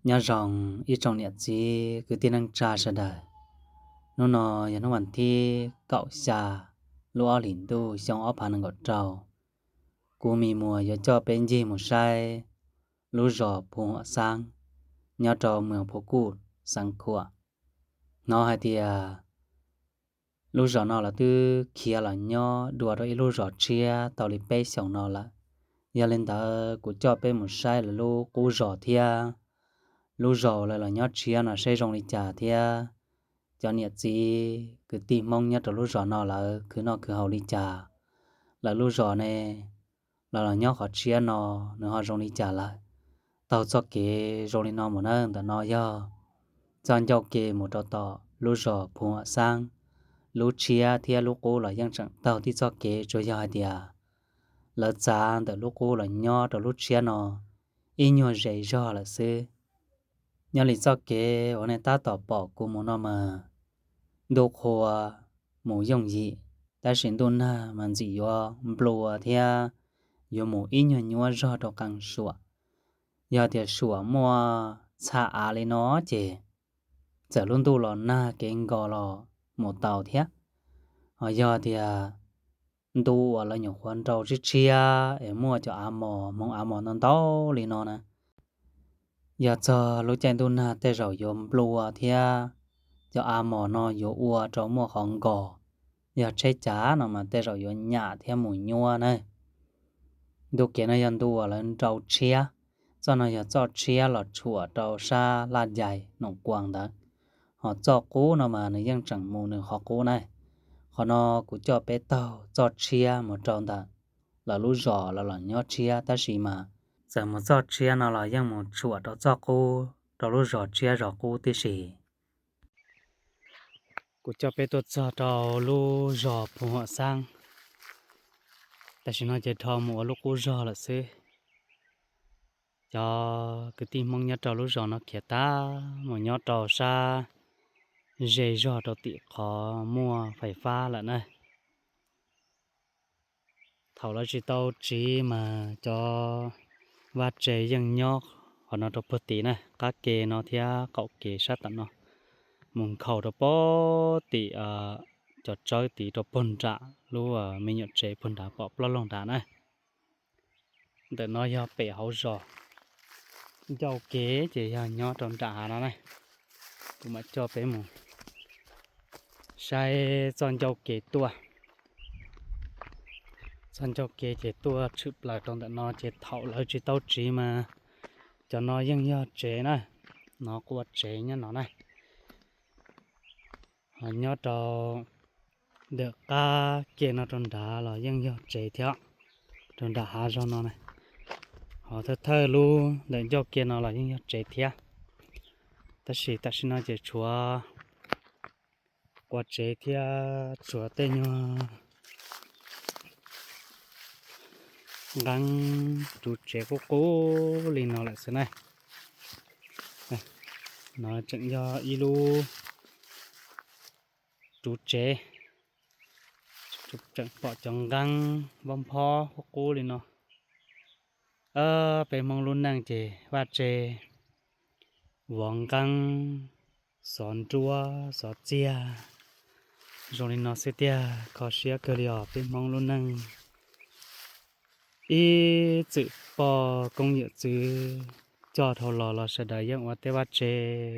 Nyob zoo ib tsoom niam txiv kwv tij neej tsa sawv daws. Hnub no yog hnub vas thib kaum xya lub ob hlis ntuj xyoo ob phav nees nkaum rau. Kuv Me Muas yuav coj peb ncig mus saib lub zos Phu Huam Xaab nyob rau moos Phu Kuj, xeev Khuam. Hnov hais tias lub zos no lawv twb khiav los nyob dua rau ib lub zos tshiab tau li peb xyoos no lawm. Yog li ntawd kuv coj peb mus saib lawv lub qub zos thiab lub zos lawv los nyob tshiab no saib zoo li cas thiab cov niam txiv kwv tij Hmoob nyob rau lub zos no lawv khwv noj khwv haus li cas. Lawv lub zos ne, lawv los nyob qhov tshiab no nws ho zoo li cas lawm. Taug txoj kev zoo li no mus na, ntawm no yog txoj ncauj ke mus rau tom lub zos Phu Huam Xaab. Lub tshiab thiab lub qub los yeej tseem taug tib txoj kev, tsuas yog hais tias lawv txav ntawm lub qub los nyob rau lub tshiab no ib nyuag ze zog lawm xwb. Nyob li txoj kev uas nej tab tom pom kuv mus no mas ntuj qhua mus yooj yim, tab sis ntuj nag mas ntxim yuav nplua thiab yuav mus ib nyuag nyuab zog rau qee suam. Yog tias suam muaj txha av li no ces txawm lub ntuj los nag kev nkos los mus tau thiab. Ho yog tias ntu uas lawv nyuam qhuav nrau tshiab tshiab es muaj cov av mos, hmoov av mos ntau ntau li no na, yog txog lub caij ntuj nag tej zaum yuav nplua thiab cov av mos no yuav ua rau muaj qhov nkos. Yog tsheb cav no mas tej zaum yuav nyam thiab mus nyuab na. Ntu kev no yog ntu uas lawv nrau tshiab. Txoj no yog txoj tshiab los tshuam rau sab Laj Yais Noom Kuas ntawd. Ho txoj qub no mas nws yeej tseem mus nws qhov qub na. Qhov no kuv coj peb taug txoj tshiab mus rau ntawm lawv lub zos lawv los nyob tshiab, tab sis mas txawm mus txoj tshiab no los yeej mus tshuam rau txoj qub, rau lub zos tshiab zos qub tib si. Kuv coj peb tuaj txog rau lub zos Phu Huam Xaab. Tam sim no ces dhau mus ua lub qub zog lawm xwb. Cov kwv tij Hmoob nyob rau lub zos no khiav tag mus nyob rau sab ze zog rau tim qhov muaj fais fab lawm na. Thaum lawv tsis tau tsiv mas cov vaj tse yeej nyob qhov no rau puag tim na, qab ke no thiab qaum kev sab tom no, mus nkhaus rau puag tim cov tsawb tid rau puag nram lub me nyuam tsev puag nrad pom plaub loog nrad na. Ntawm no yog pem hauv zos, ncauj kev ces yog nyob rau nram hav no na. Kuv mam coj peb mus saib txoj ncauj kev tuaj. Txoj ncauj kev ces tuaj tshwm plaws rau ntawm no ces thaum lawv tsis tau tsiv mas cov no yeej yog tsev na, no quaj tsev nyob no na. Ho nyob rau ntawm qab ke no rau nrad los yeej yog tsev thiab, rau nram hav zog no na. Ho thawj thawj lub ntawm ncauj ke no los yeej yog tsev thiab, tab sis tam sim no ces tshuav quaj tsev thiab tshuav tej nyuag nqeeb ruv tsev qub qub li no lawm xwb na. No tseem yog ib lub ruv tsev, tseem pom cov nqeeb npob nphob qub qub li no. Peb Hmoob lub neej ces vaj tse, vov nqeeb, xov nruab xov txiag, zoo li no xwb tiag. Kho siab kawg li os peb Hmoob lub neej. Ib txwm poj koob yawm txwv coj dhau los los sawv daws yeej ua tej vaj tse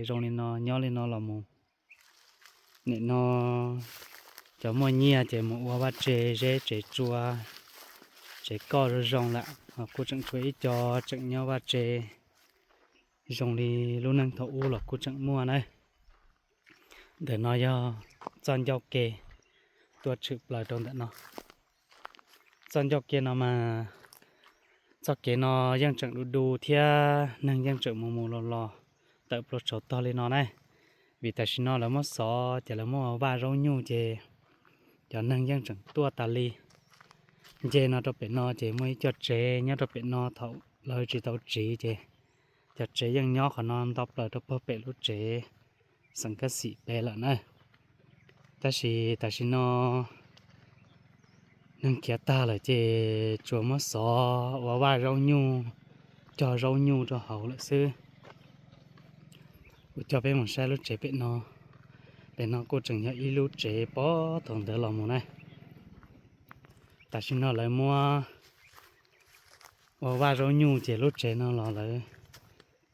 zoo li no nyob li no los mus. Nim no cov muaj nyiaj ces mus ua vaj tse zeb tsev tsua, tsev koj zoo zoo lawm, ho kuj tseem tshuav ib co tseem nyob vaj tse zoo li lub neej thaum ub los kuj tseem muaj na. Ntawm no yog txoj ncauj ke tuaj tshwm plaws rau ntawm no. Txoj ncauj ke no mas, txoj kev no yeej tseem du du thiab neeg yeej tseem mus mus los los tawm pluas tshauv tog li no na. Vim tam sim no lawv muab xov ces lawv muab ua vaj zaub nyuj ces cov neeg yeej tseem tuaj tas li. Nce no rau pem no ces muaj ib co tsev nyob rau pem no thaum lawv tsis tau tsiv ces cov tsev yeej nyob qhov no nto plaws rau puag pem lub tsev xeem kab xim pem lawm na. Tab sis tam sim no neeg khiav tag lawm ces tsuas muab xov ua vaj zaub nyuj, cog zaub nyuj rau hauv lawm xwb. Kuv coj peb mus saib lub tsev pem no. Pem no kuj tseem yog ib lub tsev puag thaum ntawd los mus na. Tam sim no lawv muab ua vaj zaub nyuj ces lub tsev no los lawv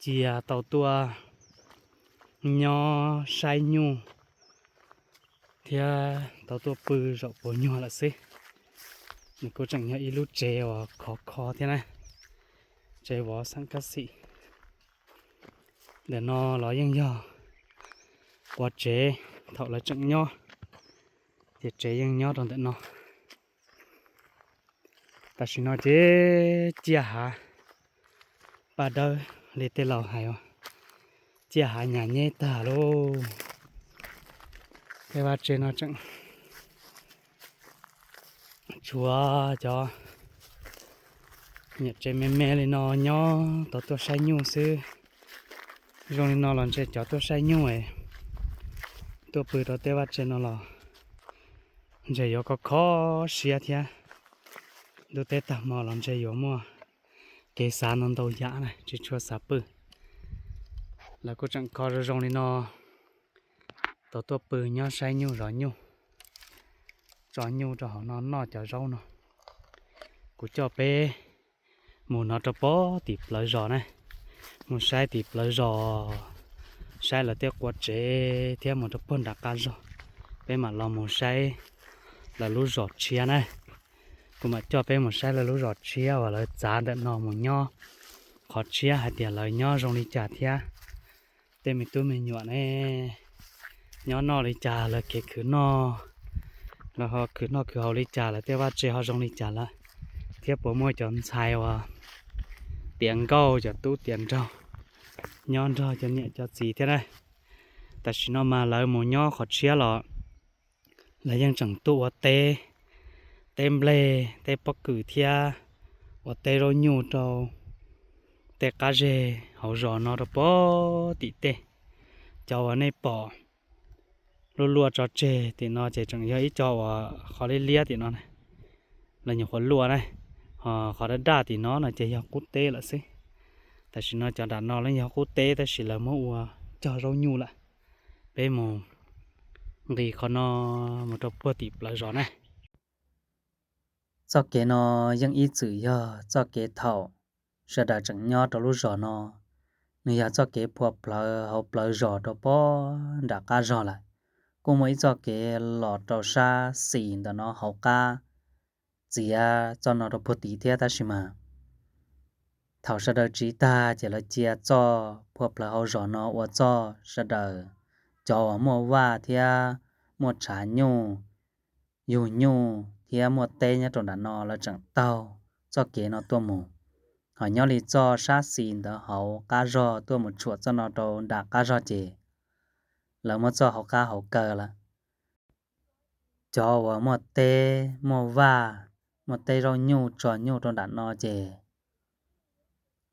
cia tau tuaj nyob saib nyuj thiab tau tuaj pw zaum puav nyuag lawm xwb. Nws kuj tseem yog ib lub tsev uas khov kho thiab na, tsev vov xeem kab xim. Ntawm no los yeej yog quav tsev thaum lawv tseem nyob, ces tsev yeej nyob rau ntawm no. Tam sim no ces ciaj hav, paj dawb li tej laus hais, ciaj hav nyas nyeb tag lauj. Tej vaj tsev no tseem tshuav cov niam tsev me me li no nyob tau tuaj saib nyuj xwb. Zoo li no los ntshe cov tuaj saib nyuj es tuaj pw rau tej vaj tsev no los ntshe yuav kho kho siab thiab. Ntuj teb tag hmo los ntshe yuav muaj kev xav no ntau yam na, tsis tshua xav pw. Lawv kuj tseem kho zoo zoo li no, tau tuaj pw nyob saib nyuj zov nyuj, tso nyuj rau hauv no noj cov zaub no. Kuv coj peb mus no rau puag tim plawv zos na, mus saib tim plawv zos, saib lawv tej quav tsev thiab mus rau puag nram qab zos, peb mam los mus saib lawv lub zos tshiab na. Kuv mam coj peb mus saib lawv lub zos tshiab uas lawv txav ntawm no mus nyob qhov tshiab hais tias lawv nyob zoo li cas thiab tej me tub me nyuam ne nyob noj li cas, lawv kev khwv noj, lawv ho khwv noj khwv haus li cas, lawv tej vaj tsev ho zoo li cas lawm, thiab puas muaj cov ntxhais uas tiav nkauj cov tub tiav nraug nyob nrog cov niam cov txiv thiab na. Tam sim no mas lawv mus nyob qhov tshiab los lawv yeej tseem tuaj ua teb, teb nplej, teb pob kws thiab ua teb zaub nyuj rau tej qab zeg hauv zos no rau puag tim tej. Cov uas nej pom luaj luaj tso tseg tim no ces tseem yog ib co uas qhov liab liab tim no, lawv nyuam qhuav luaj na, ho qhov daj daj tim no no ces yog qub teb lawm xwb. Tam sim no cov nram no los yog qub teb tab sis lawv muab ua cog zaub nyuj lawm. Peb mus nqis qhov no mus rau puag tim plawv zos na. Txoj kev no yeej ib txwm yog txoj kev thaum sawv daws tseem nyob rau lub zos no. Nws yog txoj kev phua plawv hauv plawv zos rau puag nram qab zos lawm. Kuj muaj ib txoj kev los rau sab xis ntawm no hauv qab txiav txoj no rau puag tid thiab, tab sis mas thaum sawv daws tsiv tag ces lawv cia txoj phua plawv hauv zos no ua txoj sawv daws cov uas muaj vaj thiab muaj tshav nyuj, yug nyuj thiab muaj teb nyob rau nram no lawv tseem taug txoj kev no tuaj mus. Ho nyob li txoj sab xis ntawd hauv qab zog tuaj mus tshuam txoj no rau nram qab zog ces lawv muab txoj hauv qab hauv kaw lawm. Cov uas muaj teb muaj vaj, muaj teb zaub nyuj tso nyuj rau nram no ces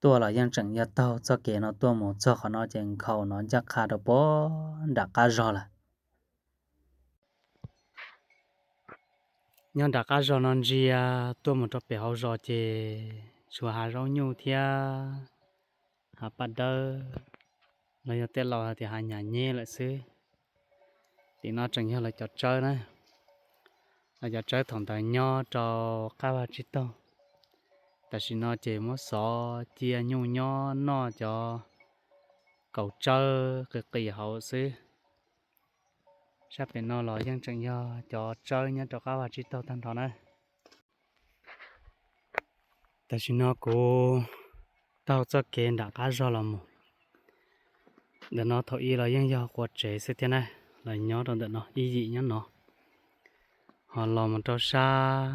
tuaj los yeej tseem yog taug txoj kev no tuaj mus txog qhov no ces nkhaus no ncaj qha rau puag nram qab zog lawm. Nyob nram qab zog no ntsia tuaj mus rau pem hauv zos ces tshuav hav zaub nyuj thiab hav paj dawb, los yog tej laus hais tias hav nyas nyeb lawm xwb. Tim no tseem yog lawv cov tsawb na, lawv cov tsawb thaum ntawd nyob rau qab vaj tsib taug. Tam sim no ces muab xov cia nyuj nyob noj cov kaus tsawb qis qis hauv xwb. Sab pem no los yeej tseem yog cov tsawb nyob rau qab vaj tsib taug tag nrho na. Tam sim no kuv taug txoj kev nram qab zog los mus. Ntawm no thaum ub los yeej yog qua tsev xwb thiab na, los nyob rau ntawm no ib yim nyob no. Ho los mus rau sab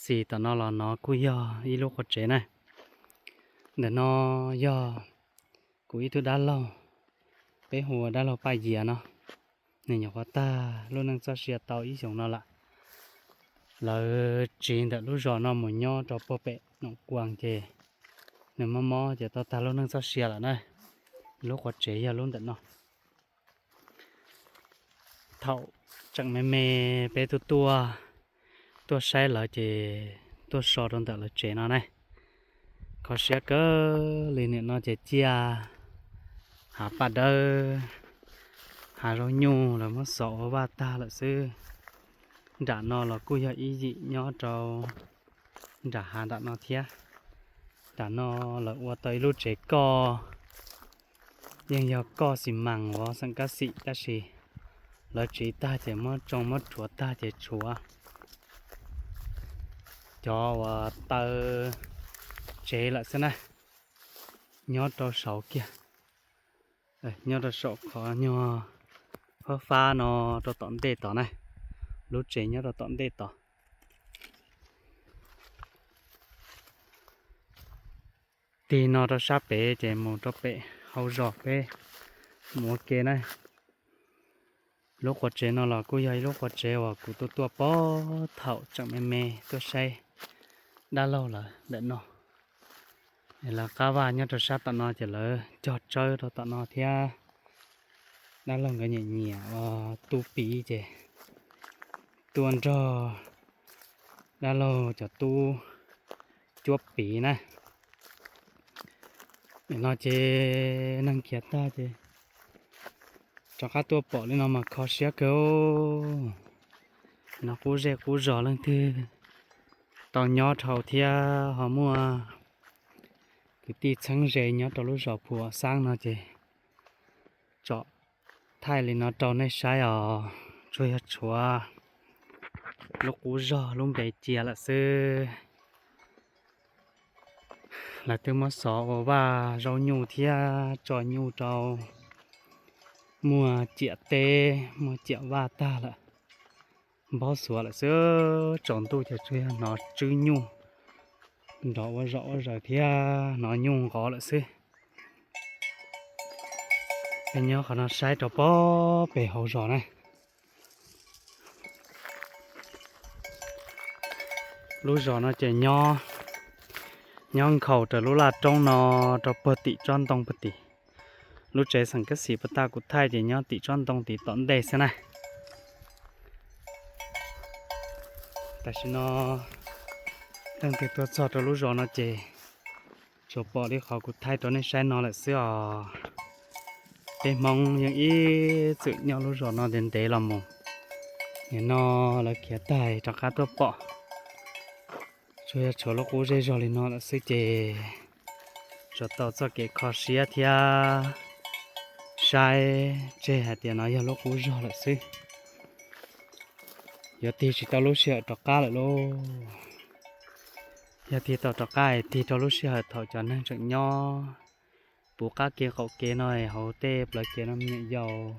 xis tom no los no kuj yog ib lub qua tsev na. Ntawm no yog kuv ib tug dab laug, peb hu ua dab laug Paj Yias no. Nws nyuam qhuav tag lub neej txoj sia tau ib xyoos no lawm. Lawv tsiv ntawm lub zos no mus nyob rau puag pem Noom Kuas ces nws mob mob ces tau tag lub neej txoj sia lawm na. Lub qua tsev yog lub ntawm no. Thaum tseem me me peb tuaj tuaj, tuaj saib lawv ces tuaj so rau ntawm lawv tsev no ne. Kho siab kawg li, nim no ces ciaj Hav paj dawb, hav zaub nyuj lawv muab xov ua vaj tag lawm xwb. Nram no los kuj yog ib yim nyob rau nram hav nram no thiab. Nram no lawv ua tau ib lub tsev koj, yeej yog koj xi mas uas xeem kab xim tab sis lawv tsiv tag ces muab tsoo muab rhuav tag ces tshuav cov uas taw tsev lawm xwb na, nyob rau saud kiag, nyob rau saum qhov nyuag fab fab no rau tom ntej tod na, lub tsev nyob rau tom ntej tod. Tig no rau sab pem ces mus rau pem hauv zos peb mus ua ke na. Lub qua tsev no los kuj yog ib lub qua tsev uas kuv tuaj tuaj puag thaum tseem me me tuaj saib dab laug lawv ntawm no. Es lawv qab vaj nyob rau sab tom no ces lawv cog tsawb rau tom no thiab. Dab laug nkawd nyiam nyiam ua tub piv ces tuaj nrog dab laug cov tub cuab piv na. Nim no ces neeg khiav tag ces rov qab tuaj pom li no mas kho siab kawg. No qub zej qub zos leej twg tau nyob dhau thiab ho muaj kwv tij txheeb ze nyob rau lub zos Phu Xab no ces tsom thaij li no rau nej saib os. Tsuas yog tshuav lub qub zog lub npe cia lawm xwb. Lawv twb muab xov ua vaj zaub nyuj thiab tso nyuj rau, muaj ciam teb muaj ciam vaj tag lawm, npog xuav lawm xwb. Tsaus ntuj ces tsuas yog hnov tswb nyuj nrov ua zom ua zaws thiab hnov nyuj nqov lawm xwb. Peb nyob qhov no saib rau puag pem hauv zos na. Lub zos no ces nyob, nyob nkhaus raws lub laj roob no rau puag tim tsob ntoo puag tim. Lub tsev xeem kab xis puag ta kuv thaij ces nyob tim tsob ntoo tim tom ntej xwb na. Tam sim no leej twg tuaj txog rau lub zos no ces tsuas pom li qhov kuv thaij rau nej saib no lawm xwb os. Peb Hmoob yeej ib txwm nyob lub zos no ntev ntev los mus, nim no lawv khiav tag rov qab tuaj pom. Tsuas yog tshuav lub qub zej zog li no lawm xwb ces tsuas tau txoj kev kho siab thiab saib tseg hais tias no yog lub qub zog lawm xwb. Yuav tig tsis tau lub sij hawm rov qab lawm lauj. Yog tig tau rov qab es tig rau lub sij hawm thaum cov neeg tseem nyob puv qab kev qaum kev no hauv tej plawv kev no me nyuam yaus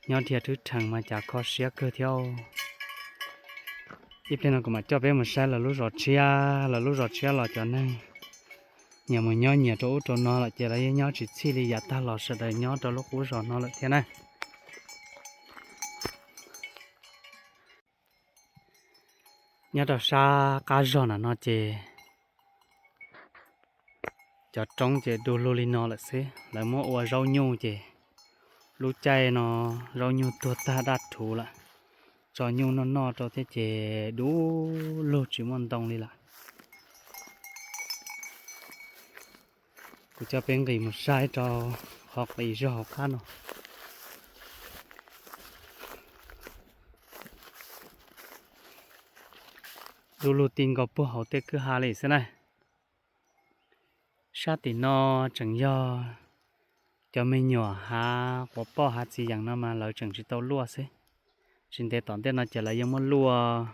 nyob dhia thwb rhees mas cas kho siab kawg thiab. Ib pliag no kuv mam coj peb mus saib lawv lub zos tshiab, lawv lub zos tshiab los cov neeg nyias mus nyob nyias rau ub rau no lawm ces lawv yeej nyob tsis txhij li yav tag los sawv daws nyob rau lub qub zos no lawm thiab na. Nyob rau sab qab zog na no ces cov roob ces du lug li no lawm xwb, lawv muab ua zaub nyuj ces lub caij no zaub nyuj tuag tag daj rhuv lawm, tso nyuj noj noj rau thiab ces du lug tsis muaj ntoo li lawm. Kuv coj peb nqis mus saib rau qhov qis zog hauv qab no. Du lug ti nkaus puag hauv tej kwj ha li xwb na. Sab tim no tseem yog cov me nyuam hav quav poj hav txiv yees no mas lawv tseem tsis tau luaj xwb. Tsis ntev tom ntej no ces lawv yeej muab luaj,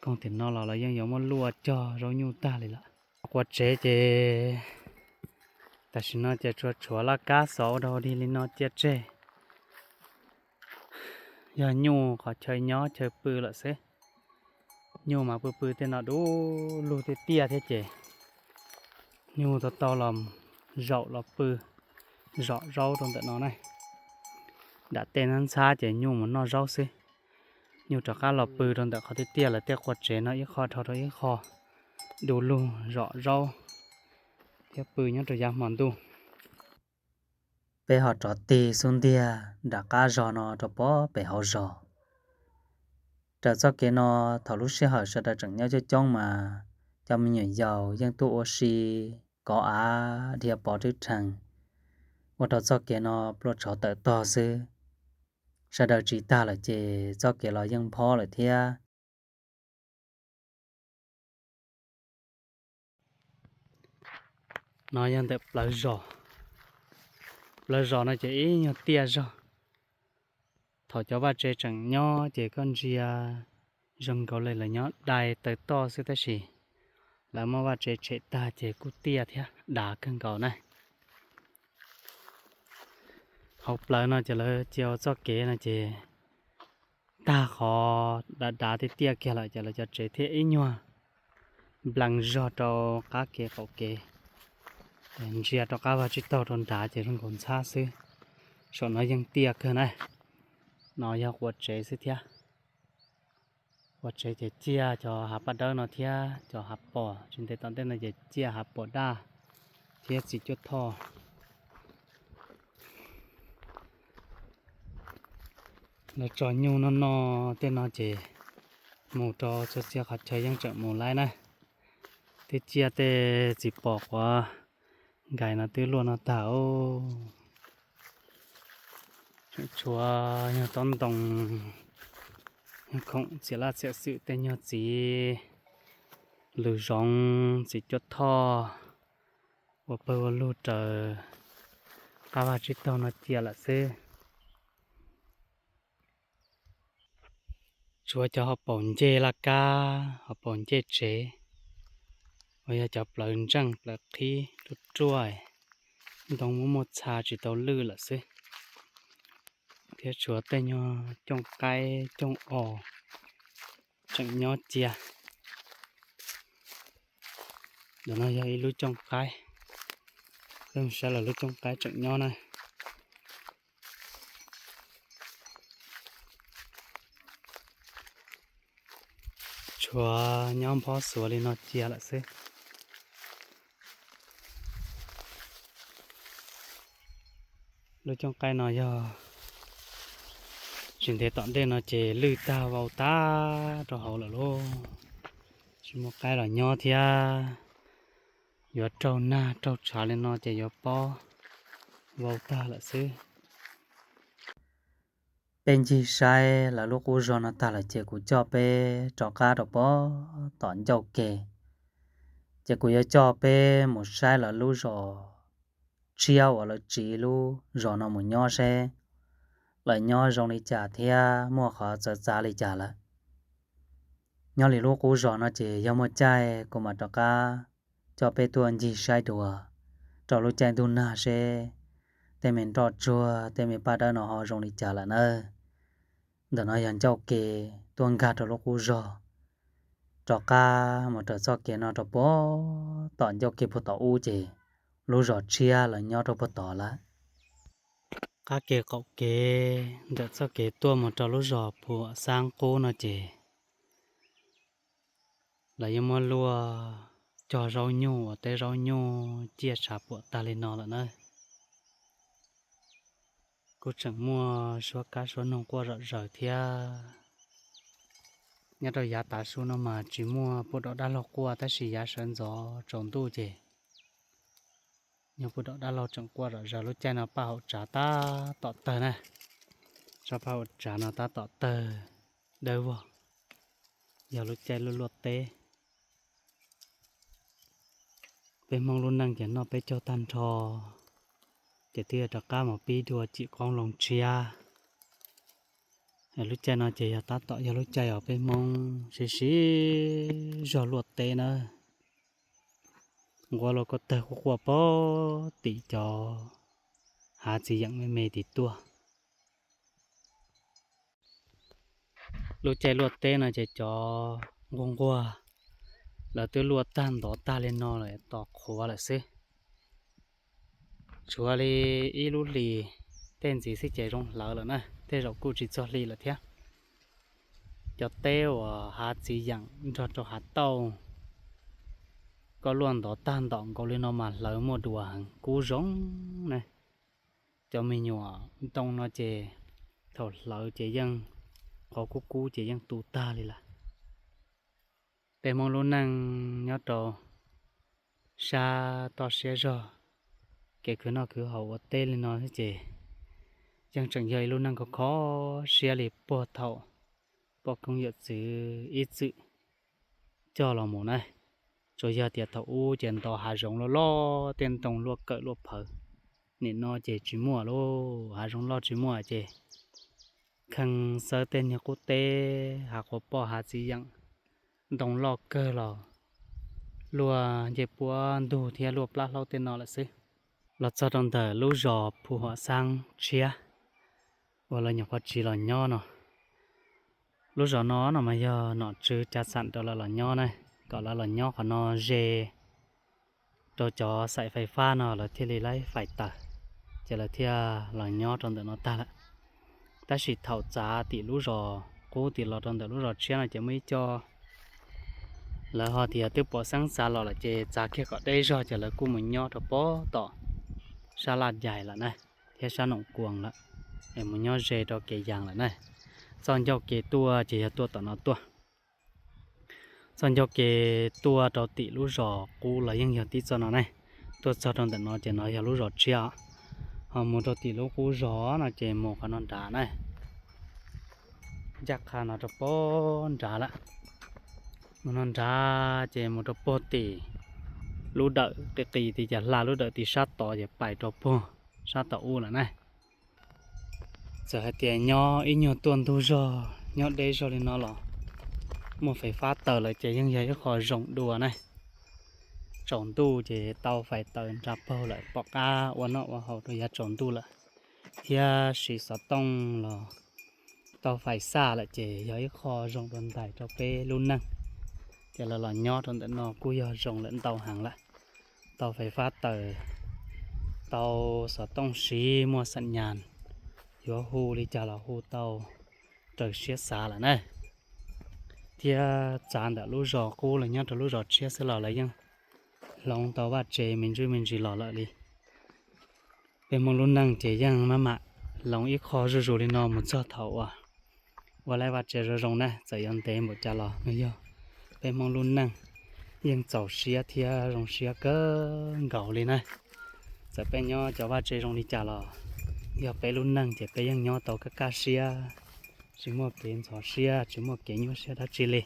koog tim no los lawv yeej yuav muab luaj cog zaub nyuj tag li lawm. Qua tsev ces tam sim no ces tsuas tshuav laj kab xov ua dog dig li no cia tseg. Yog nyuj qhov chaw nyob chaw pw lawm xwb. Nyuj mas pw pw tej no du lug tiaj tiaj thiab ces nyuj tau tau los zaum los pw zom zaub rau ntawm no na. Nram tej ntxhab ntxhab ces nyuj mus noj zaub xwb. Nyuj rov qab los pw rau ntawm qhov tiaj tiaj lawv tej qua tsev no ib qho dhau rau ib qho, du lug zom zaub thiab pw nyob rau yav hmo ntuj. Peb ho rov tig xub ntiag nram qab zog no rau puag pem hauv zos. Raws txoj kev no, thaum lub sij hawm sawv daws tseem nyob coob coob mas cov me nyuam yaus yeej tuaj ua si kov av dhia pov rwb rhees, ua rau txoj kev no pluaj tshov tawm tog xwb. Sawv daws tsiv tag lawm ces txoj kev los yeej nphob lawm thiab. No yog ntawm plawv zos. Plawv zos no ces ib nyuag tiaj zog. Thaum cov vaj tsev tseem nyob ces koj ntsia zoo nkaus li lawv nyob dai taw toj xwb tab sis lawv muab vaj tsev tshem tag ces kuj tiaj thiab dav kawg nkaus na. Hauv plawv no ces lawv cia ua txoj kev no ces tag qhov dav dav tiaj tiaj kiag lawm ces lawv cov tsev thiaj ib nyuag nplees zog rau qab kev qaum kev. Ntsia rov qab vaj tsib taug rau nrad ces zoo nkaus ntxhab xwb. Saum no yeej tiaj kawg na. No yog quas tsev xwb thiab. Quas tsev ces ciaj cov hav paj dawb no thiab cov hav pos, tsis ntev tom ntej no ces ciaj hav pos daj thiab txiv cuab thoj. Lawv tso nyuj noj noj tej no ces mus rau txhua txhia qhov chaw yeej tseem mus laib na. Twb ciaj tej txiv pos quav nkais no twb luaj no tag. Tseem tshuav nyuag tob ntoo, nyuag khoom txiav laj txiav xwm tej nyuag txiv lws zoov txiv cuab thoj ua pawg ua lug raws qab vaj tsib taug no cia lawm xwb. Tshuav cov hauv paus ncej laj kab, hauv paus ncej tsev, uas yog cov plawv ntseej plawv qhib ruaj ruaj, ntoo muaj muaj txha tsis tau lwj lawm xwb. Thiab tshuav tej nyuag cooj qaib cooj os tseem nyob cia. Ntawm no yog ib lub cooj qaib, peb mus saib lawv lub cooj qaib tseem nyob na. Tshuav nyob nphob xuav li no cia lawm xwb. Lub cooj qaib no yog tsis ntev tom ntej no ces lwj tag vau tag rau hauv lawm lauj. Tsis muaj qaib los nyob thiab, yuav raug nag raug tshav li no ces yuav pob vau tag lawm xwb. Peb ncig saib lawv lub qub zos no tag lawm ces kuv coj peb rov qab rau pem tom ncauj ke. Ces kuv yuav coj peb mus saib lawv lub zos tshiab uas lawv tsiv lub zos no mus nyob seb lawv nyob zoo li cas thiab muaj qhov txawv txav li cas lawm. Nyob li lub qub zos no ces yog muaj caij kuv mam rov qab coj peb tuaj ncig saib dua rau lub caij ntuj nag seb tej me nroj tsuag tej me paj dawb no ho zoo li cas lawm nawb. Ntawm no yog ncauj ke tuaj nkag rau lub qub zos, rov qab mus raws txoj kev no rau puag tom ncauj ke puag tom ub ces lub zos tshiab lawv nyob rau puag tod lawm. Qab kev qaum kev ntawm txoj kev tuaj mus rau lub zos Phuam Xab Qub no ces lawv yeej muab luaj cog zaub nyuj uas teb zaub nyuj ciaj tshav puam tag li no lawm na. Kuj tseem muaj suab kab suab noog quaj zom zaws thiab. Nyob rau yav tav su no mas tsis muaj puj dom dab laug quaj tab sis yav sawv ntxov tsaus ntuj ces yog puj dom dab laug tseem quaj zom zaws. Lub caij no paj hauv tsav tab tom tawg na, tsob paj hauv tsav no tab tom tawg dawb vog, yog lub caij luaj luaj teb. Peb Hmoob lub neej ces noj peb caug tag nrho, ces twb yuav rov qab mus pib dua cim qoob loo tshiab. Lub caij no ces yog tab tom yog lub caij uas peb Hmoob sib sib zog luaj teb na. Nquab luaj koj tawg quaj quaj pem tim cov hav txiv yeem me me tim tuaj. Lub caij luaj teb no ces cov nquag nquag lawv twb luaj tag ntov tag li no lawm tos qhuav lawm xwb. Tshuav li ib lub hlis tej ntxiv xwb ces zoo hlawv lawm na, tej zaum kuj tsis txog hli lawm thiab. Cov teb uas hav txiv yeem nrog rau hav tauj koj luaj ntov tag ntom nkaus li no mas hlawv muaj dua heev kub zoo na. Cov me nyuam ntoo no ces thaum hlawv ces yeej qhov kub kub ces yeej tu tag li lawm. Peb Hmoob lub neej nyob rau sab toj siab zog kev khwv noj khwv haus ua teb li no ces yeej tseem yog ib lub neej khov kho siab li puag thaum poj koob yawm txwv ib txwm coj los mus na. Tsuas yog tias thaum ub ces nto hav zoov loj loj, tej ntoo luaj kawm luaj phawv. Nim no ces tsis muaj lauj, hav zoov loj tsis muaj ces kheev xawb tej niag qub teb, hav quav poj hav txiv yeem, ntoo loj kawg los luaj ncej puab ntug thiab luaj plab hlaub tej no lawm xwb. Los txog rau ntawm lub zos Phu Huam Xaab Tshiab uas lawv nyuam qhuav tsiv los nyob no. Lub zos no no mas yog nom tswv cav xam rau lawv los nyob na, kom lawv los nyob qhov no ze rau cov xaim fais fab no lawv thiaj li laib fais taws, ces lawv thiaj los nyob rau ntawm no tag lawm. Tab sis thaum txav tim lub zos qub tim los rau ntawm lub zos tshiab no ces muaj ib co lawv ho tias twb puas xeeb txav los lawm ces txav kiag kom deb zog ces lawv kuj mus nyob rau pem tom sab Laj Yais lawm na, thiab sab Noom Kuas lawm, es mus nyob ze rau kev yas lawm na. Txoj ncauj kev tuaj ces yog tuaj tom no tuaj. Txoj ncauj kev tuaj rau tim lub zos qub los yeej yog tib txoj no ne. Tuaj txog rau ntawm no ces no yog lub zos tshiab, ho mus rau tim lub qub zos no ces mus qhov no nrad na. Ncaj qha no rau pem nrad lawm. Mus no nrad ces mus rau puag tim lub dawm qis qis tim cas hla lub dawm tim sab tod ces pais rau puag sab tom ub lawm na. Txawm hais tias nyob ib nyuag tuaj ntug zog nyob deb zog li no los muaj fais fab taws lawm ces yeej yog ib qho zoo dua na. Tsaus ntuj ces tau fais taws nra paug lawm pom qab ua noj ua haus rau yav tsaus ntuj lawm, thiab siv xov tooj los tau fais xaj lawm ces yog ib qho zoo dua ntais rau peb lub neej. Ces lawv los nyob rau ntawm no kuj yog zoo lawm ntau heev lawm. Tau fais fab taws, tau xov tooj siv muaj xam nyas, yuav hu li cas los hu tau raws siab xav lawm na. Thiab txav ntawm lub zos qub los nyob rau lub zos tshiab xwb los lawv yeej hloov tau vaj tse me ntsis me ntsis los lawm li. Peb Hmoob lub neej ces yeej maj mam hloov ib qho zuj zus li no mus txog thaum uas ua laib vaj tse zoo zoo na. Txawm yuav ntev npaum cas los nws yog peb Hmoob lub neej yeej txaus siab thiab zoo siab kawg nkaus li na. Txawm peb nyob cov vaj tse zoo li cas los yog peb lub neej ces peb yeej nyob tau kaj kaj siab, tsis muaj kev ntxhov siab tsis muaj kev nyuaj siab dab tsi li.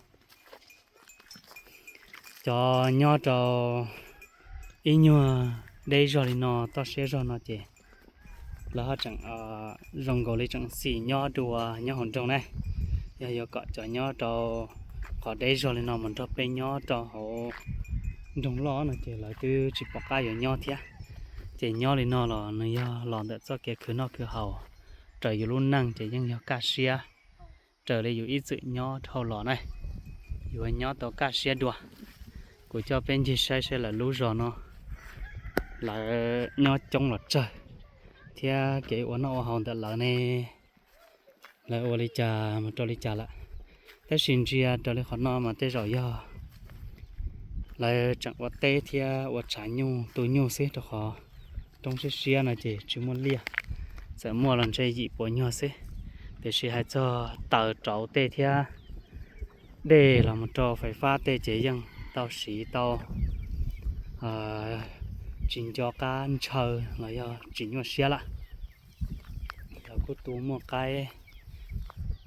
Cov nyob rau ib nyuag deb zog li no toj siab zog no ces lawv ho tseem zoo nkaus li tseem xis nyob dua nyob hauv nroog ne. Yog yuav kom cov nyob rau qhov deb zog li no mus nrog peb nyob rau hauv nroog loj no ces lawv twb tsis pom qab yuav nyob thiab. Ces nyob li no los nws yog los ntawm txoj kev khwv noj khwv haus, raws yus lub neej ces yeej yog kaj siab raws li yus ib txwm nyob dhau los na. Yuav nyob tau kaj siab dua. Kuv coj peb ncig saib saib lawv lub zos no lawv nyob coob los tsawg, thiab kev ua noj ua haus ntawm lawv ne, lawv ua li cas mus rau li cas lawm. Tab sis ntsia raws li qhov no mas tej zaum yog lawv tseem ua teb thiab ua tshav nyuj tu nyuj xwb rau qhov roob siab siab no ces tsis muaj liaj, txawm muaj los ntshe yim puas nyuag xwb. Tiam sis hais txog taws rauv tej thiab dej los mus rau fais fab tej ces yeej tau siv tau, tsis nco qab ntshaw los yog tsis nyuaj siab lawm. Lawv kuj tu muaj qaib,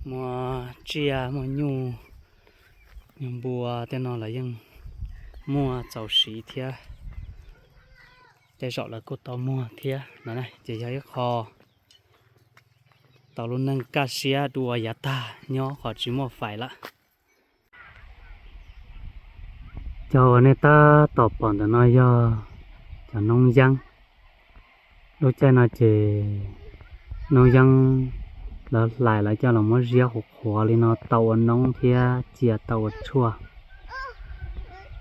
muaj tsiaj, muaj nyuj, nyuj npua tej no lawv yeej muaj txaus siv thiab. Tej zaum lawv kuj tau muag thiab no ces yog ib qho tau lub neej kaj siab dua yav tag nyob qhov tsis muaj fais lawm. Cov uas nej tab tom pom ntawm no yog cov noob yeeb. Lub caij no ces noob yeeb lawv hlais lawv coj los muab ziab qhuav qhuav li no tau ua noob thiab cia tau ua tshuaj.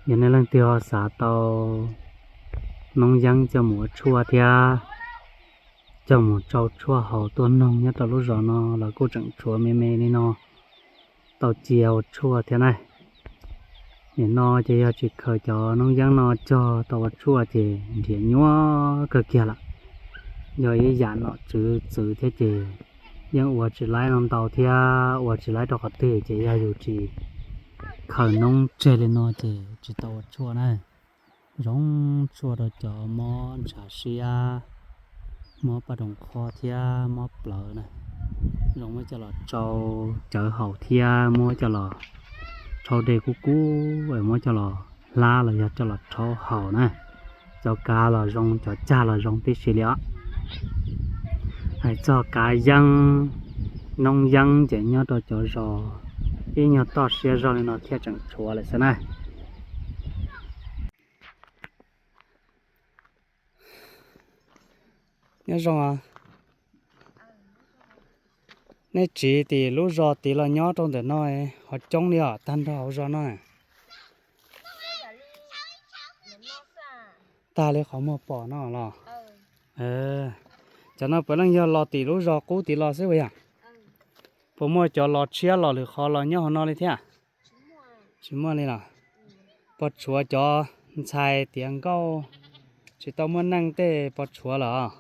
Yog nej leej twg ho xav tau noob yeeb coj mus ua tshuaj thiab coj mus tsau tshuaj haus tuaj noog nyob rau lub zos no los kuj tseem tshuav me me li no tau cia ua tshuaj thiab na. Nim no ces yog tsis khaws cov noob yeeb no cog tau ua tshuaj ces nrhiav nyuaj kawg kiag lawm. Yog ib yam nom tswv txwv thiab ces yeej ua tsis laib no ntau thiab ua tsis laib rau qhov twg ces yog yus tsis khaws noob tseg li no ces tsis tau ua tshuaj na. Zoo tsuaj rau cov mob ntshav siab, mob paj room qho thiab mob plawv na. Zoo muab coj los tsau cawv haus thiab muab coj los rhaub dej kub kub, muab coj los hlab los yog coj los rhaub haus na. Cov kav los zoo, cov cag los zoo tib si li os. Hais txog kav yeeb, noob yeeb ces nyob rau cov zos ib nyuag toj siab zog li no thiaj tseem tshuav lawm xwb na. Nyob zoo, nej tsiv tim lub zos tid los nyob rau ntawm no ho coob li os, tag nrho hauv zos no na? Tag li qhov muag pom no los? Cov no puav leej yog los tim lub zos qub tid los xwb puas yog? Puas muaj cov los tshiab los lwm qhov los nyob hauv no li thiab? Tsis muaj li los? Puas tshuav cov ntxhais tiav nkauj tsis tau muaj neej tej puas tshuav los?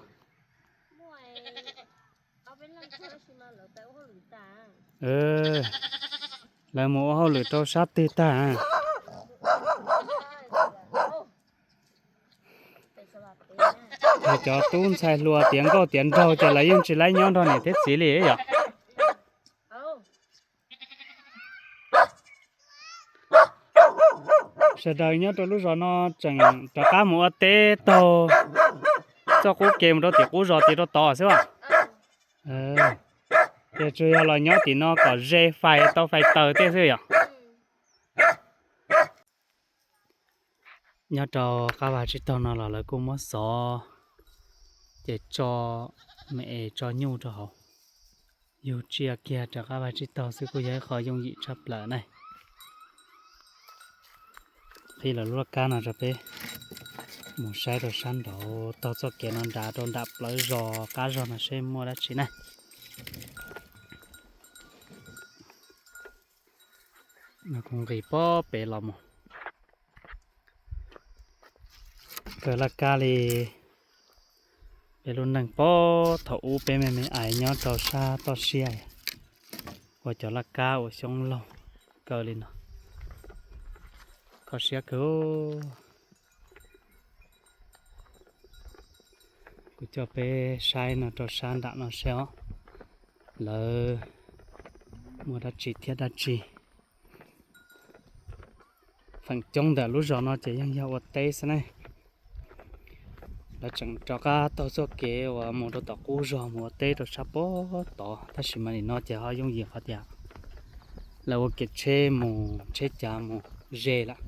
Lawv mus ua hauj lwm rau sab twg tag? Cov tub ntxhais hluas tiav nkauj tiav nraug ces lawv yeej tsis laib nyob nrog niam thiab txiv li yom? Sawv daws nyob rau lub zos no tseem rov qab mus ua teb taug txoj qub kev mus rau tim qub zos tid rau tod xwb os. Ces tsuas yog los nyob tim no kom ze fais tau fais taws tej xwb yom? Nyob rau qab vaj tsib taug no los lawv kuj muab xov ces tso me es tso nyuj rau hauv. Yug tsiaj kiag rau qab vaj tsib taug xwb kuj yog ib qho yooj yim tshaj plaws ne. Qhib lawv lub laj kab no rau peb mus saib rau sab nraud taug txoj kev no nrad rau nram plawv zos qab zog no seb muaj dab tsi na. No kuv nqis pob pem los mus. Kaw laj kab li peb lub neej pob thaum ub peb me me ais nyob rau sab toj siab, ua cov laj kab ua xyoob laug kaw li no, kho siab kawg. Kuv coj peb saib no rau sab nram no seb os, lawv muaj dab tsi thiab dab tsi. Feem coob ntawm lub zos no ces yeej yog ua teb xwb ne. Lawv tseem rov qab taug txoj kev uas mus rau tom qub zos mus ua teb rau sab pob tod, tab sis mas nim no ces ho yooj yim qhov tias lawv ua kev tsheb mus tsheb cav mus ze lawm.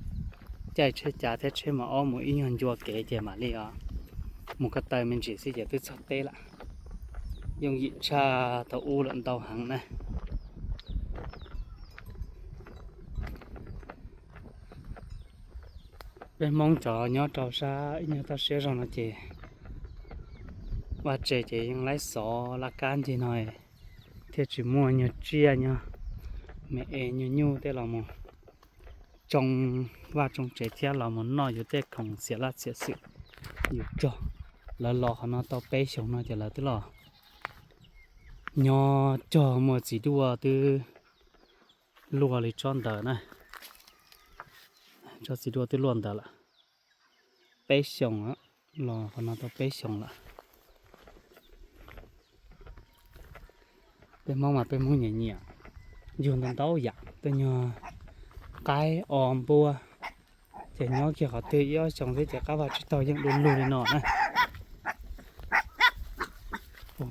Caij tsheb cav thiab tsheb mos ob mus ib nyuag ncua kev ces mam li mus ko taw me ntsis xwb ces twb txog teb lawm. Yooj yim tshaj thaum ub lawm ntau heev na. Peb Hmoob cov nyob rau sab ib nyuag toj siab zog no ces vaj tse ces yeej laib xov laj kab ncig no, thiaj tsis muaj nyuag tsiaj nyuag me es nyuag nyuj tej los mus tsoo vaj tsoo tsev thiab los mus noj yus tej khoom txiav laj txiav xwm yus cog. Lawv los qhov no tau peb xyoos no ces lawv twb los nyob cog muaj txiv duaj twb luaj li tsob ntawd na. Tsob txiv duaj twb luaj ntawd lawm. Peb xyoos, los qhov no tau peb xyoos lawm. Peb Hmoob mas peb Hmoob nyiam nyiam yug ntau ntau yam, tej nyuag qaib o npua, ces nyob kiag qhov twg ib ob xyoos xwb ces qab vaj tsib taug yeej du lug li no na.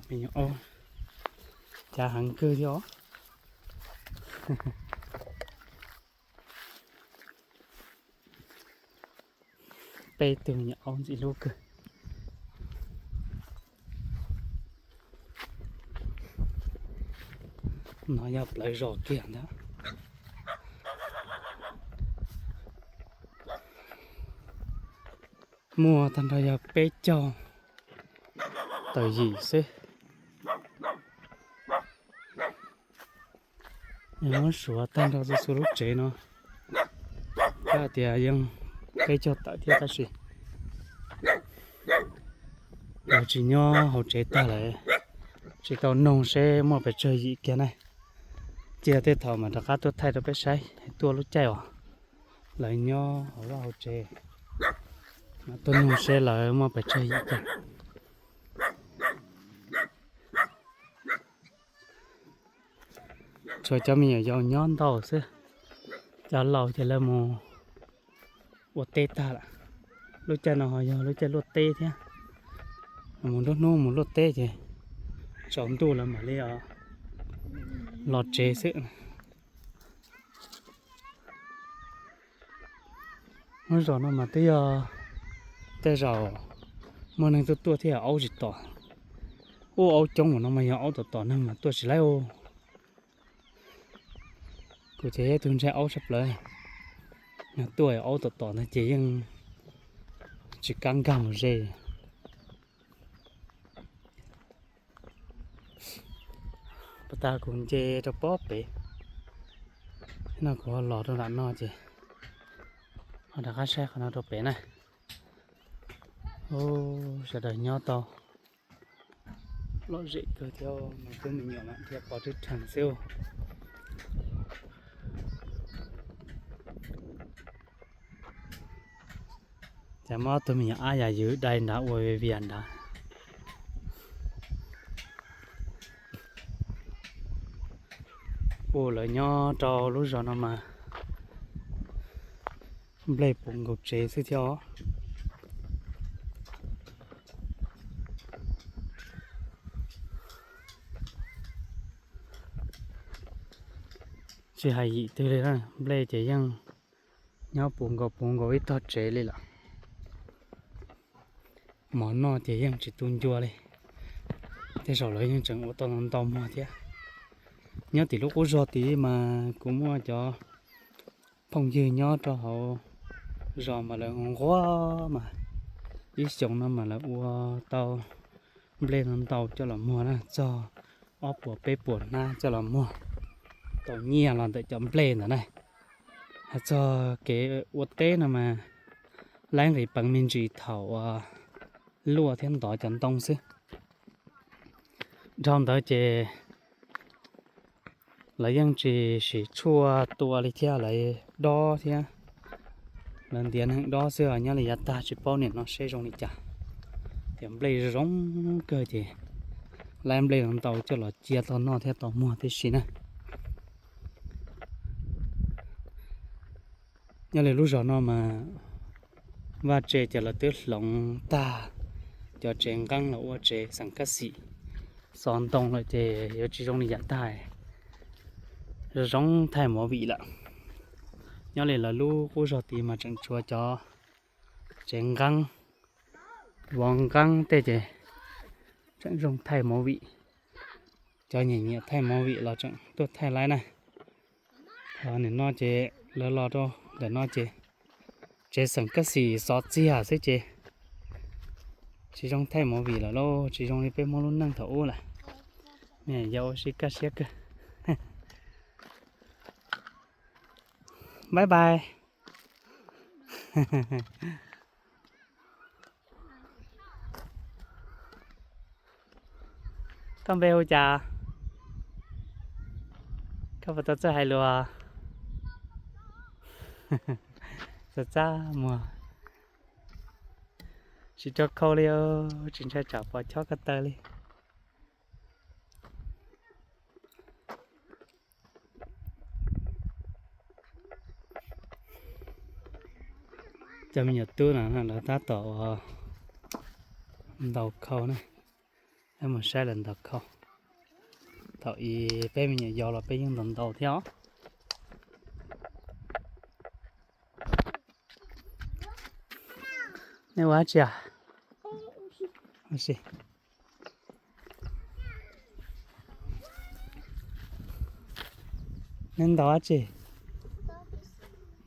Me nyuam aub, cav heev kawg thiab os. Peb tug me nyuam aub ntxim hlub kawg. No yog plawv zos kiag ntag. Muaj tag nrho yog peb caug tawm yim xwb. Muab suav tag nrho txhua txhua lub tsev no, kab hais tias yeej peb caug tawm thiab tab sis lawv tsis nyob hauv tsev tag lawm, tsis tau noog seb muaj pes tsawg yim kiag ne. Cia tej thaum mas rov qab tuaj thaij rau peb saib, tuaj lub caij uas lawv nyob hauv vaj hauv tsev. Tuaj nug seb lawv muaj pes tsawg yim cas. Tshuav cov me nyuam yaus nyob ntau xwb, cov laus ces lawv mus ua teb tag lawm. Lub caij no ho yog lub caij luaj teb thiab, mus nruab hnub mus luaj teb ces tsaus ntuj lawv mam li los tsev xwb. Lub zos no mas twb yog tej zaum muaj neeg tuaj tuaj thiab aub tsis tom. Ub, aub coob ua no mas yog aub tom tom neeg mas tuaj tsis laib ua. Kuv ces yog ib tug ntshai aub tshaj plaws, yog tuaj aub tom tom ntag ces yeej tsis kam nkag mus ze. Puas tas kuv nce rau pob pem no, kuv ho los rau nram no ces ho rov qab saib qhov no rau pem na. Sawv daws nyob tau lom zem kawg thiab, mas peb me nyuam mas dhia pov rwg rhees xwb. Ces muaj ob tug me nyuam ab yam ywv dai nrad ua vias nrad. Ua lawv nyob rau lub zos no mas nplej puv nkaus tsev xwb thiab os. Tsis hais yim twg li na, nplej ces yeej nyob puv nkaus puv nkaus ib tog tsev li lawm. Mov noj ces yeej tsis tu ncua li, tej zaum lawv yeej tseem ua tau ntau muag thiab. Nyob tim lub qub zog tid mas kuv muaj cov phooj ywg nyob rau hauv zos mas lawv nquag mas ib xyoos no mas lawv ua tau nplej no ntau coj los muag na, txog ob puas peb puas hnab coj los muag, tau nyiaj los ntawm cov nplej ntawd na. Hais txog kev ua teb no mas laib nqis peev me ntsis thaum luaj thiab ntov cov ntoo xwb. Dhau ntawd ces lawv yeej tsis siv tshuaj tua li thiab, lawv dob thiab, lawv ntiav neeg dob xwb os. Nyob li yav tag tsis paub nim no seb zoo li cas, ces nplej zoo kawg ces laib nplej no ntau coj los cia tau noj thiab tau muag tib si na. Nyob li lub zos no mas vaj tse ces lawv twb hloov tag cov tsev nqeeb los ua tsev xeem kab xim, xov ntoo lawm ces yuav tsis zoo li yav tag, zoo zoo thaij movie lawm. Nyob li lawv lub qub zog tid mas tseem tshuav cov tsev nqeeb, vov nqeeb tej ces tseem zoo thaij movie. Cov nyiam nyiam thaij movie los tseem tuaj thaij laib na. Nim no ces lawv los rau ntawm no ces tsev xeem kab xim xov txiag xwb ces tsis zoo thaij movie lawm lauj, tsis zoo li peb Hmoob lub neej thaum ub lawm. Yog ua si kaj siab kawg. Bye bye. Koj npe hu cas? Koj puas tau txawj hais lus? Txaj txaj muag, tsis tso khau li, tsis ntshai tsam pom chob ko taw li. Cov me nyuam tub no lawv tab tom ua ntaus khau na, mus saib lawv ntaus khau. Thaum ub peb me nyuam yaus los peb yeej ntaus ntaus thiab os. Nej ua dab tsi? Nej ntaus dab tsi?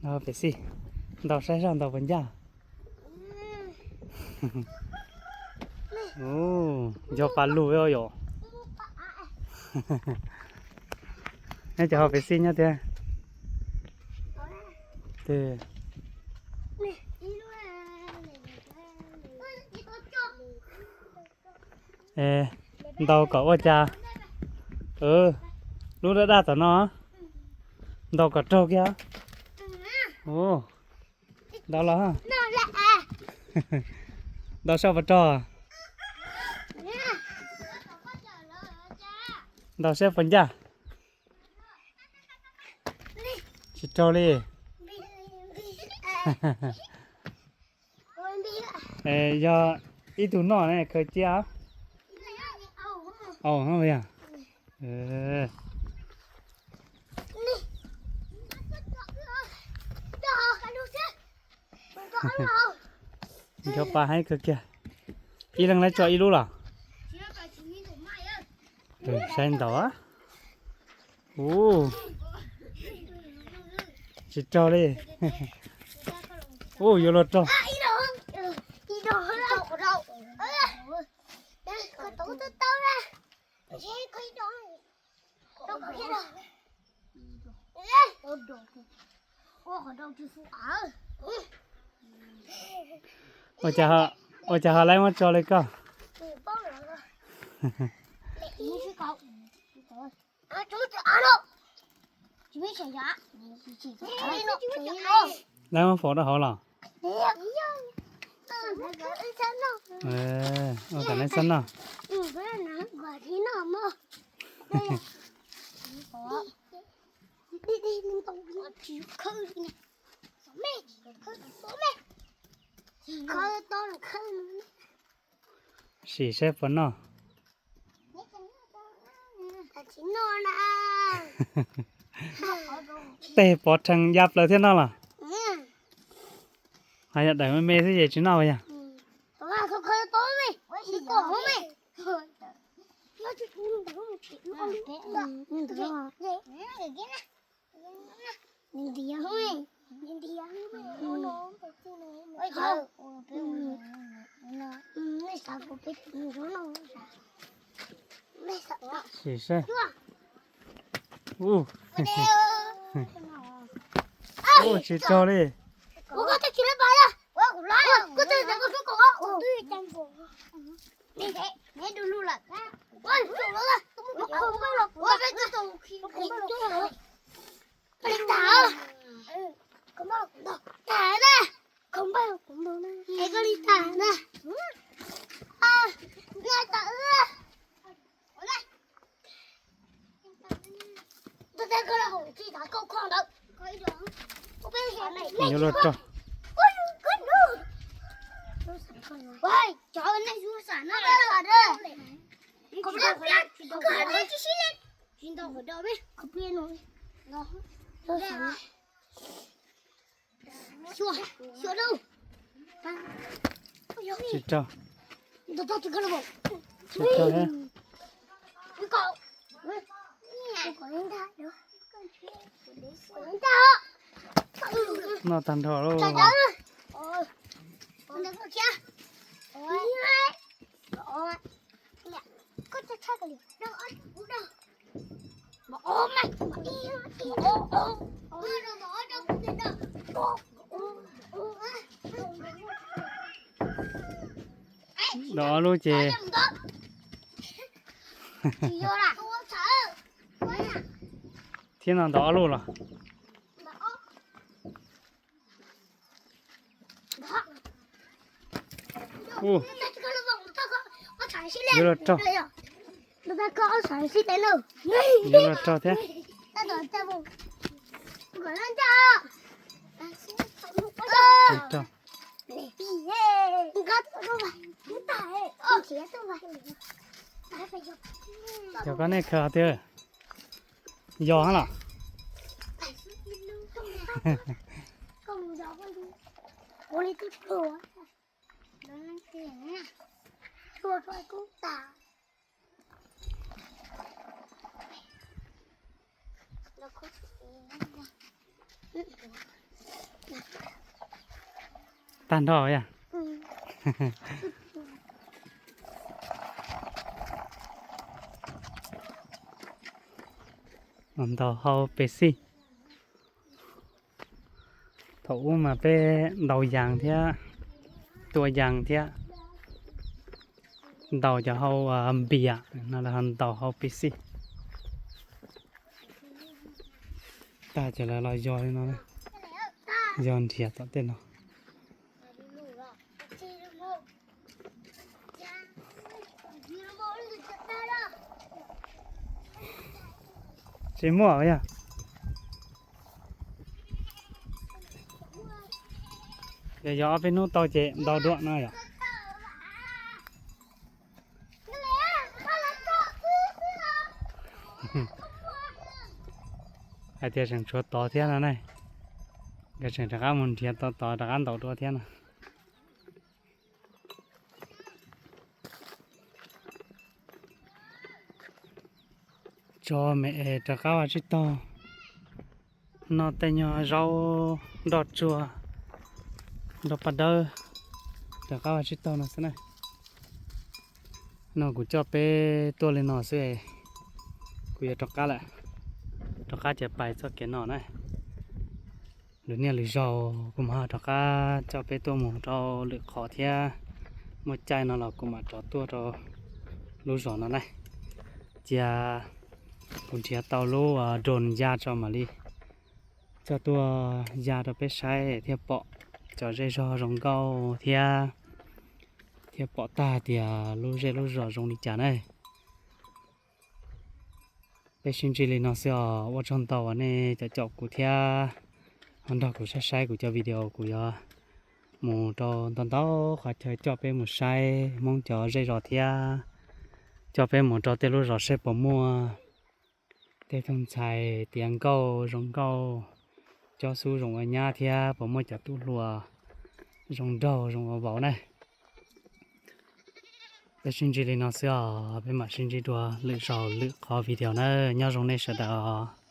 Ntaus pem xij. Ntaus saib seb ntaus puas ncaj. Nco pa lug yom. Nej cov ho pem xij nyob tiag. Ntaus kom ua cas? Lub daj daj tom no, ntaus kom raug kiag. Ntaus los. Ntaus saib puas raug? Ntaus saib puas ncaj? Tsis raug li. Yog ib tug noj ne khaws cia. Au, yog. Nco pa heev kawg kiag. Ib leeg lawv tso ib lub los? Saib ntaus. Ub, tsis raug li. Ub, yuav luag raug. Ua cas ho lawv muab tso li koj? Lawv muab faus rau hauv los? Ua kom lawv txhob noj. Sim saib puas noj. Tej pov rhees ya plaws thiab noj los? Hos yog daim me me xwb ces tsis noj yog? Sim saib. Ub, ub, tsis raug li. Yuav luag raug. Tsis raug. Tsis raug thiab. Noj tag nrho lauj. Ntaus ob lub ces thiab no ntaus ob lub los. Ub, yuav luag raug. Yuav luag raug thiab. Tsis raug. Cov koj nej khaws tiag. Yog los? Tag nrho yog. Ntaus hau pes xij. Thaum ub mas peb ntaus yas thiab, tua yas thiab, ntaus cov hau npias no los ho ntaus hau pes xij. Tag ces lawv los yog li no, yog nrhiav tom tej no. Tsis muaj yog. Yog yog ob peb hnub tau ces ntau dua no yom. Hais tias tseem tshuav tod thiab no ne, nkawd tseem rov qab mus nrhiav tau tod rov qab ntaus dua thiab no. Tso me es rov qab ua tsib taug, noj tej nyuag zaub nroj tsuag, nroj paj dawb, rov qab ua tsib taug no xwb na. No kuv coj peb tuaj li no xwb, kuv yuav rov qab lawm, rov qab ces pais txoj kev no na. Lwm niaj lwm zaus kuv mam rov qab coj peb tuaj mus rau lwm qhov thiab, muaj caij no los kuv mam rov tuaj rau lub zos no na. Cia kuv nrhiav tau lub drone ya tso mam li coj tuaj ya rau peb saib thiaj pom cov zej zog zoo nkauj thiab, thiaj pom tag tias lub zej lub zos zoo li cas na. Peb sib ntsib li no xwb os, ua tsaug ntau uas nej caum caum kuv thiab ho nrog kuv saib saib kuv cov video, kuv yuav mus rau ntau ntau qhov chaw coj peb mus saib Hmoob cov zej zos thiab coj peb mus rau tej lub zos seb puas muaj tej tug ntxhais tiav nkauj zoo nkauj, cob xub zoo ua nyab thiab puas muaj cov tub hluas zoo nraug zoo ua vauv na. Peb sib ntsib li no xwb os, peb mam sib ntsib dua lwm zaus lwm qhov video na, nyob zoo nej sawv daws os.